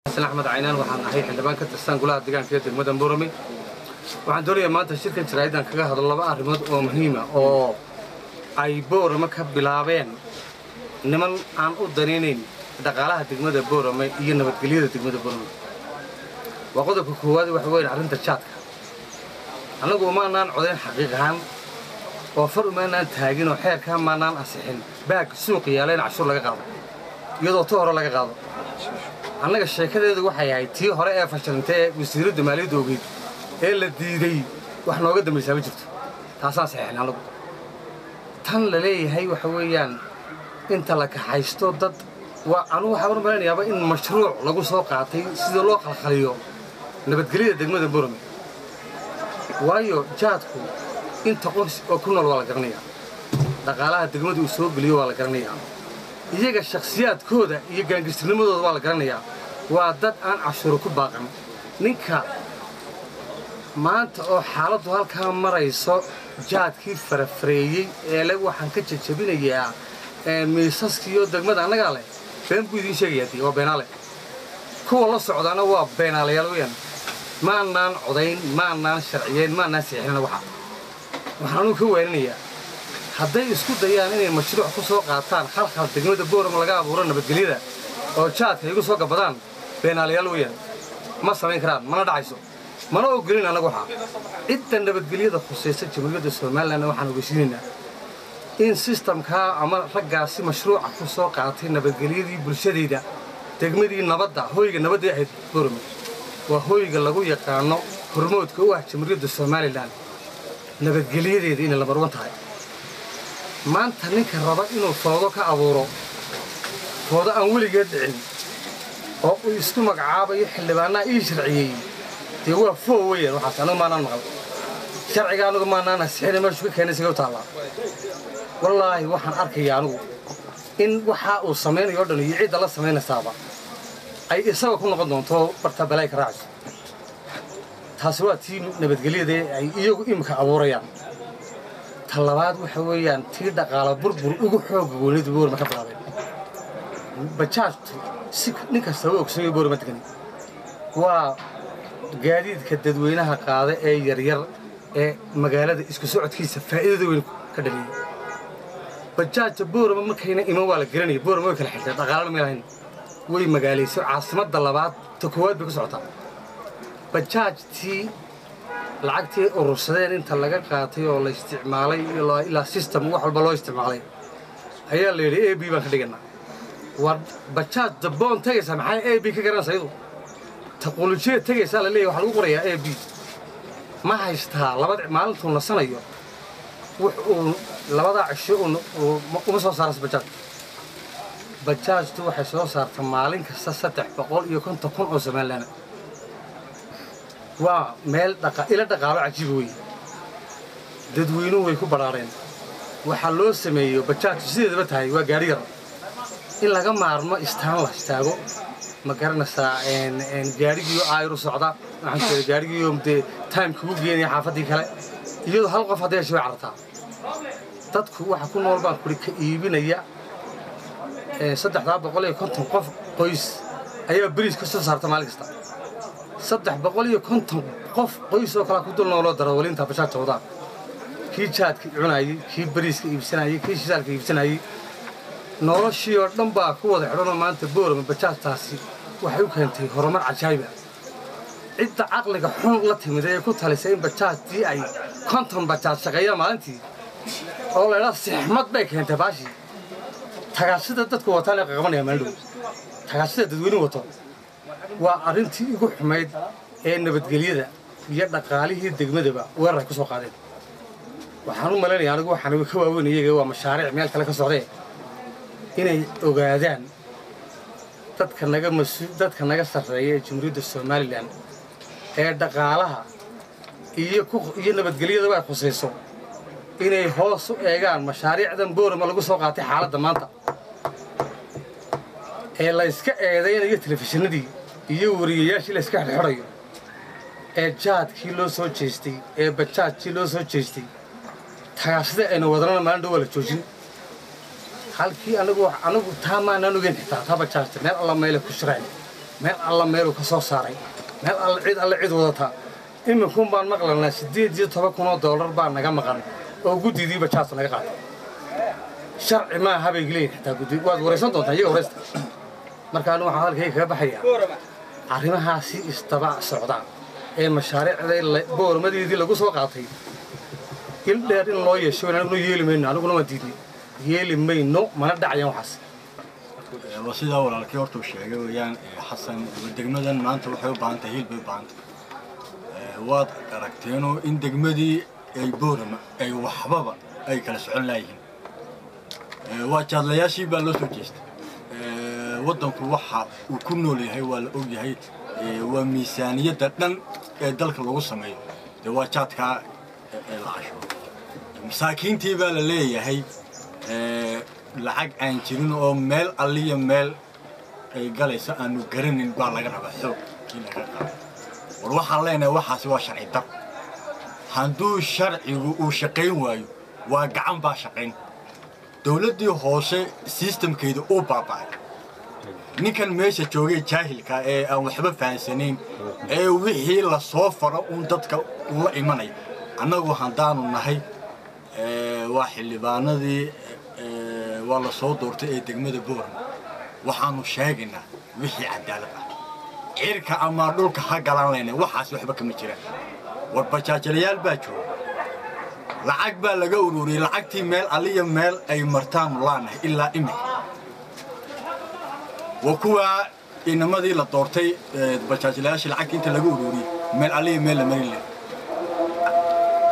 Xasan Axmed Caynaan, waxaan ahay xildhibaan ka tirsan golaha deegaanka ee degmada Boorame. Waxaan doonayaa maanta shirkan jaraa'idan kaga hadlo laba arrimood oo muhiima oo ay Boorame ka bilaabeen niman aan u danaynayn dhaqaalaha degmada Boorame iyo nabadgelyada degmada Boorame. Waa qodobka koowaad, waxa weeye arrinta jaadka. Annagu umaanaan codayn xaqiiq ahaan oo far umaanaan taagin oo xeerkaa maanaan ansixin baag suuq yaala in cashuur laga qaado iyadoo ta hore laga qaado. Annaga sheekadeedu waxay ahayd tii hore ee fashilantay ee wasiiradda maaliyadda ogeyd ee la diiday, wax nooga dambaysaa ma jirto, taasaan saxiixin annagu. Tan la leeyahay waxa weeyaan inta la kaxaysto dad waa anugu waxaan u malaynayaaba in mashruuc lagu soo qaatay sida loo khalkhaliyo nabadgelyada degmada Boorame, waayo jaadku inta qof oo ku nool waa la garanayaa, dhaqaalaha degmada uu soo geliyo waa la garanayaa, iyaga shakhsiyaadkooda iyo gaangirtirnimadooda waa la garanayaa. Waa dad aan cashuuro ku baaqan. Ninka maanta oo xaaladdu halkaa marayso jaadkii farafareeyey ee le waxaan ka jajabinayaa miisaskiiyo degmada annagaa leh, been buu idiin sheegayaa, dee waa beenaale. Kuwa la socdaana waa beenaalayaal weeyaan. Maanaan codayn, maanaan sharciyeyn, maanaan siixinana. Waxaan anugu ka waaninayaa hadday isku dayaan inay mashruuc ku soo qaataan khalkhal degmada Boorama laga abuuro nabadgelyada oo jaadka igu soo gabadaan, beenaalayaal weeyaan, ma samayn karaan, mana dhacayso, mana ogolin annagu. Waxaa cidda nabadgelyada khusaysa Jamhuuriyadda Somalilandna waxaan ogeysiinaynaa in sistamkaa ama raggaasi mashruuca ku soo qaatay nabadgelyadii bulshadayda degmadii nabadda, hoyga nabadday ahayd Boorame, waa hoyga lagu yaqaano hormoodka u ah Jamhuuriyadda Somalilan nabadgelyadeeda inay lamarwan tahay. Maanta ninka raba inuu foodo ka abuuro, foodo aan weligeed dhicin oo uu isku magacaabayo xildhibaannaha ii sharciyeeyey, dee waa foo weeyaan waxaas. Anagu maanaan maqal sharciga, anagu maanaan ansixina, meeshu ka keenay isaga u taallaa. Wallaahi waxaan arkayaa anigu in waxa uu samaynayo o dhan iyo cidda la samaynaysaaba ay isaga ku noqon doonto barta balaay ka raacayso. Taasi waa tii nabadgelyada ay iyagu imika abuurayaan. Ta labaad waxa weeyaan tii dhaqaala burbur ugu xooga weynadu Boorama ka bilaabeen. Bajaajtu si nin kastaba ogsoonyo Boorama degan waa gaadiidka dadweynaha qaada ee yaryar ee magaalada isku socodkiisa faa'iidada weyn ka dhaliyey. Bajaajta Boorama markayna iman waa la garanaya, Boorama way kala xirtay, dhaqaalana may lahayn, way magaalayso, caasimadda labaad ta koowaad bay ku socotaa. Bajaajtii lacagtii urursadeen inta laga qaatay oo la isticmaalay ilaa system wax walba loo isticmaalay ayaa la yidhi A B baan ka dhiganaa. War bajaaj daboon tegaysaa maxay A B ka garanaysaa? Iyadu ta qulujiyada tegaysaa la leeyahy waxaa lagu qorayaa A B. Ma haystaa labada maalintuu nasanayo wux uu labadaa cisho uma soo saaraysa bajaaj. Bajaajtu waxay soo saarta maalin kasta 350,000 oo Somalilan. Waa meel ila dhaqaalo cajiib weeye, dadweynuhu way ku badhaareen. Waxaa loo sameeyo bajaajtu sideedaba tahay waa gaari yar in laga maarmo istaan la istaago, ma garanaysaa, gaadhigiiyo aayar u socda, waxaan jeeda gaadhigiiyo dee time kugu geenaya xaafaddii kale, iyadoo hal qof hadday hesho way carartaa. Dadku waxa ku nool baan kuri ka iibinaya 350 qof qoys ayaa bariis ka soo saarta maalin kasta. 350 qof qoys oo kalaa ku dul nooloo darawaliinta bajaajta wadaa, kii jaadka cunayey, kii bariiska iibsanayey, kii shidaalka iibsanayey, noloshii oo dhan baa ku wada xidhanoo maanta Boorama bajaajtaasi waxay u keentay horumar cajaayiba. Cidda caqliga xun la timid ee ku talisay in bajaajtii ay 50 bajaaj shaqeeyaan maalintii oo la idhaa sixmad bay keentay baashii tagaasida dadku wataan ee qaqabanaya maalin dhow tagaasida dadweynuhu wato, waa arrintii ugu xumayd ee nabadgelyada iyo dhaqaalihii degmadaba weerar ay ku soo qaadeen. Waxaan u malaynayaa anigu waxaan ka waaweyn iyaga waa mashaariic meel kale ka socdee inay ogaadaan dadka naga masu dadka naga sarreeya ee Jamhuuriyadda Somalilan ee dhaqaalaha iyo iyo nabadgelyadaba ay khusayso inay hoos u eegaan mashaariicdan Boorama lagu soo qaatay. Xaaladda maanta ee la iska eedaynayo telefishinadii iyo wariyayaashii la iska xidhxidhayo ee jaadkii loo soo jeestay ee bajaajkii loo soo jeestay tagaasida aynu wadanana maalin dhow waa la joojin. Halkii anagu taa maanaan ogeyn xitaa taa bajaajta meel alla meele ku shireen Meel alla meeluu ka soo saaray, meel alla cid alle cid wadataa. Iminkuun baan maqlanaa $18,000 baa naga maqan oo guddidii bajaajta naga qaatay. Sharci maaha bay leeyihin xitaa guddi. Waad waraysan doontaa iyaga, waraysta. Marka anigu waxaan hadalkayga kaga baxayaa arrimahaasi isdaba socda ee mashaariicda Booramadeedii lagu soo qaatay il dheer in loo yeesho. Aniguna yeeli mayno, aniguna waan diidnay, yeeli mayno, mana dhacayaan waxaas. Waa sidaa walaalkii horta uu sheegay weeyaan Xasan. Degmadan maanta waxay u baahan tahay hiil bay u baahan tahay. Waad aragteenoo in degmadii ay Boorama ay waxbaba ay kala socon laayihiin. Waa jaadlayaashii baa loo soo jeestay. Waddanku waxa uu ku nool yahay waa la og yahay, waa miisaaniyadda dhan ee dalka lagu sameeyo dee waa jaadkaa ee la cashuuro. Masaakiintii baa la leeyahay lacag aan jirin oo meel alliya meel ay galayso aanu garanin baa laga rabaa xoog in laga qaado. War waxaan leenahay waxaasi waa sharci dar. Hadduu sharcigu uu shaqayn waayo, waa gacan baa shaqayn. Dowladdii hoose systemkeeda uu baaba'ay. Ninkan meesha joogay jaahilka ee aan waxba fahansanayn ee wixii la soo faro uun dadka ula imanaya, annagu haddaanu nahay waa xildhibaanadii waa la soo doortay ee degmada Boorama, waxaanu sheegaynaa wixii cadaalad ah cirka ama dhulka ha galaan layna. Waxaas waxba kama jiraan. War bajaajalayaal baa jooga, lacag baa laga ururiyey, lacagtii meel alliya meel ay martaanu laanahay ilaa imika. Waa kuwaa inamadii la doortay bajaajlayaashii lacagtii inta laga ururiyey meel alliya meel la marin leh.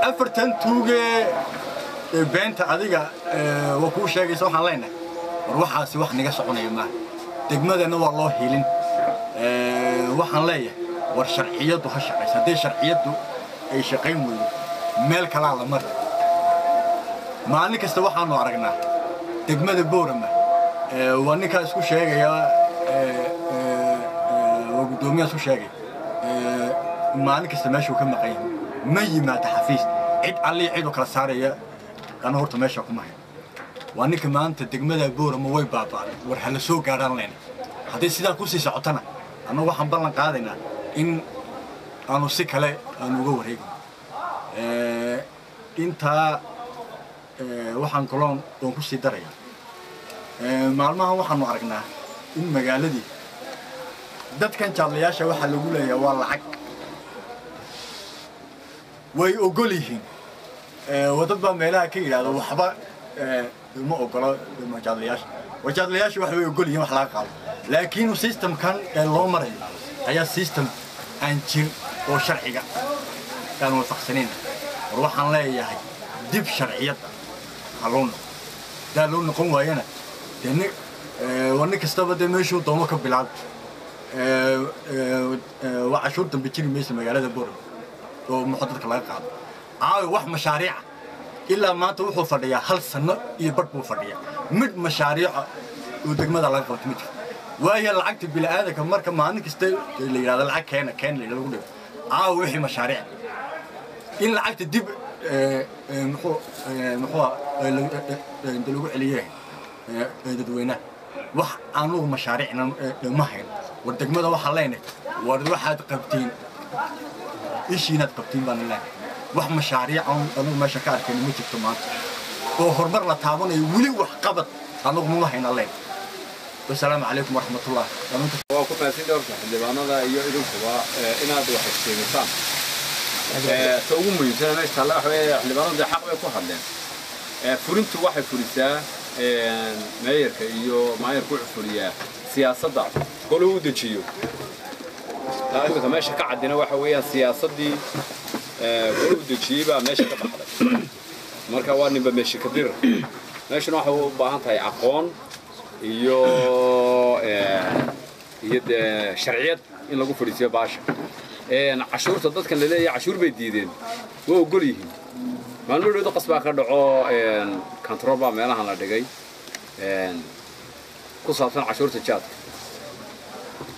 Afartan tuugee beenta adiga waa kuu sheegaysa. Waxaan leenahay war waxaasi wax naga soconaya maaha, degmadana waa loo hilin. Waxaan leeyahay war sharciyaddu ha shaqaysa. Haddii sharciyaddu ay shaqayn weydo, meel kalaa la mari. Maalin kasta waxaanu aragnaa degmada Boorama waa ninkaa isku sheegaya, waa guddoomiyaha isku sheegaya, maalin kasta meeshuu ka maqan yahay, ma yimaado xafiis. Cid allii cid u kala saaraya ana horta meesha kuma hayn. Waa ninka maanta degmada Boorama way baaba'day. War hala soo gaadhaan leyna. Haddii sidaa kusii socotana, annagu waxaan ballan qaadaynaa in aanu si kale aanu uga wareegno intaa. Waxaan kaloon oon ku sii darayaa, maalmahan waxaanu aragnaa in magaaladii dadkan jaadlayaasha waxaa lagu leeyahay waa lacag way ogol yihiin. Dad baa meelaha ka yidhahda waxba ma ogola jaadlayaasha. Jaadlayaasha wax way ogol yihiin wax laga qaado, laakiin systemkan ee loo marayo ayaa system aan jir oo sharciga aan waafaqsanayn. War waxaan leeyahay dib sharciyadda ha loo noqo. Hadaa loo noqon waayana dee nin waa nin kastaba dee meeshuu doomo ka bilaab. Waa cashuur dambe jiri maysa magaalada Boorama oo muxuu dadka laga qaado. Caawi wax mashaariica ilaa maanta wuxuu fadhiyaa hal sano iyo badh buu fadhiyaa, mid mashaariica oo degmada laga qabto ma jirto. Waayo lacagta bini'aadanka marka maalin kasta la yidhahdo lacag keena keena la lagu dhigo, caawa wixii mashaariic in lacagta dib muxuu muxuu lagu celiyay dadweynaha, wax anugu mashaariicna ma hayn. War degmada waxaan leenahay war waxaad qabtiin ishiinaad qabtiin baan leenahay. Wax mashaariic anugu meesha ka arkayna ma jirto maanta oo horumar la taabanayo. Weli wax qabad anugu mama hayna leen. Wasalaamu calaykum waraxmatullah. Waa ku mahadsan horta xildhibaanada iyo idinkuba inaad wax iftiimisaan. Ta ugu muhiimsan meesha taalla waxa weeye xildhibaanadu dee xaq bay ku hadleen. Fulintu waxay fulisaa meeyarka iyo maayarku wuxuu fuliyaa siyaasadda goluu u dejiyo. Taa imika meesha ka caddina waxa weeyaan siyaasaddii goluu u dejiyey baa meesha ka baxday. Marka waa ninba meesha ka dir. Meeshuna waxay u baahan tahay aqoon iyo dee sharciyad in lagu fadhiisiyo baasha. Cashuurta dadkan la leeyahay cashuur bay diideen, waa ogol yihiin. Maalmo dhowda qas baa ka dhaco, control baa meelahan la dhigay ku saabsan cashuurta jaadka.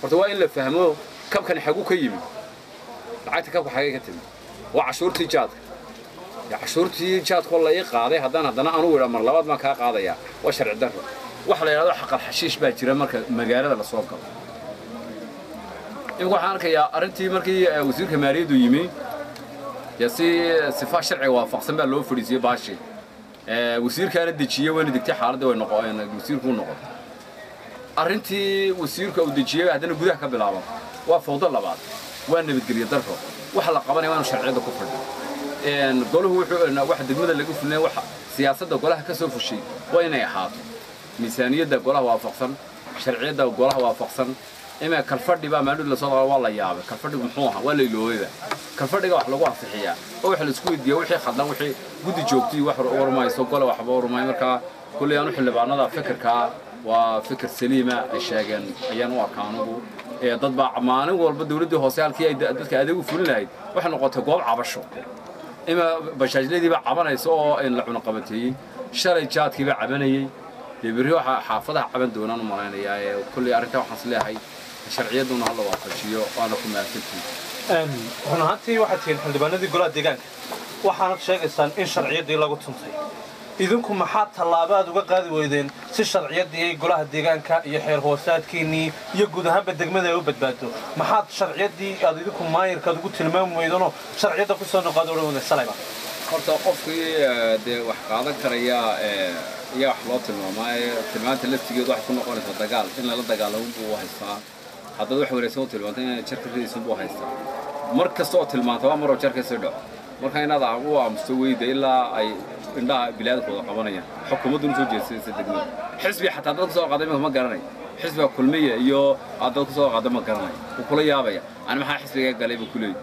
Horta waa in la fahmo kabkani xagu ka yimid, lacagta kabka xagay ka timid. Waa cashuurtii jaadka. Cashuurtii jaadkoo la ii qaaday haddaan haddana anugu idhaa mar labaad baan kaa qaadayaa, waa sharci darro. Waxa la yidhahdo xaqal xashiish baa jira marka magaalada la soo galo. Imika waxaan arkayaa arrintii markii wasiirka maaliyaddu yimi, dee si sifa sharciga waafaqsan baa loo fadhiisiyey baashii. Wasiirkaana dejiyey, wayna degtay xaaladda, way noqo wasiirku u noqon. Arrintii wasiirka uu dejiyey haddana gudaha ka bilaaban waa fawdo labaad, waa nabadgelyo darro. Waxa la qabanaya waa inu sharciyadda ku fadhiyo. Golahu wuxuu waxa degmada laga fulinaya, waxa siyaasadda golaha ka soo fushay waa inay ahaato miisaaniyadda golaha waafaqsan, sharciyadda golaha waafaqsan. Ima kalfadhi baa maalin la soo qaaday, waa la yaabay. Kalfadhigu muxuu ahaa? Waa la iloobayba. Kalfadhiga wax lagu ansixiyaa oo waxa la isku weydiiyaa wixii khaldan, wixii guddi joogtay wax warmayso, gole waxba warmay. Markaa kulley aanu xildhibaanada fikirkaa waa fikir saliima ay sheegeen ayaan u arkaa anugu. Dad baa maalin walba dawladdii hoose halkii ay dadka adeeg u fulin lahayd waxay noqotay goob cabasho. Ima bashaajladii baa cabanaysa oo la cunaqabateeyey, shalay jaadkii baa cabanayey, dee berri waxaa xaafadaha caban doonaan u malaynayaa. Ee kulley arrintaa waxaan is leeyahay sharciyadduna hala waafajiyo, waana ku mahadsantihiin. Run ahaantii waxaad tihiin xildhibaanadii golaha deegaanka, waxaanad sheegaysaan in sharciyaddii lagu tuntay. Idinku maxaa tallaabo aad uga qaadi weydeen si sharciyaddii golaha deegaanka iyo xeer hoosaadkiinnii iyo guud ahaanba degmada ay u badbaado? Maxaad sharciyaddii aad idinku maayirkaad ugu tilmaami weydeenoo sharciyadda ku soo noqaad odhan weyden salayba? Horta qofkii dee wax qaadan karaya ayaa wax loo tilmaamaa. Ee tilmaanta laftigeedu waxay ku noqonaysaa dagaal, in lala dagaalamo buu haystaa. Haddaad wax wanaagsan u tilmaanta, inaad jar ka ridaysan buu haystaa. Mar kasta oo tilmaanta waa maroo jar ka sii dhaco. Marka inaad u aamusto weyda ilaa ay indhaha bilaadkooda qabanayaan, xukuumadduna soo jeedsanaysa degmada. Xisbi xataa dad kusoo qaada imika ma garanayo, xisbiga Kulmiya iyo aad dad kusoo qaada ma garanayo, wuu kula yaabaya. Ani maxaa xisbiga galay buu kuleeyay.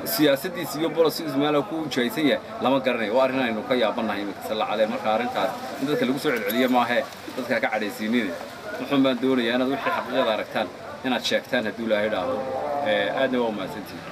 Siyaasadiisa iyo bolosigiisu meel ku jaysan yahay lama garanayo. Waa arrin aynu ka yaabannahay imika sallacale. Marka arrintaas in dadka lagu soo celceliyo maahee, dadka ka cadhaysiinine. Wuxuun baan doonayaa inaad wixii xaqiiqada aragtaan inaad sheegtaan hadduu Ilaahay idhaahdo. Aadna waa umahadsantihin.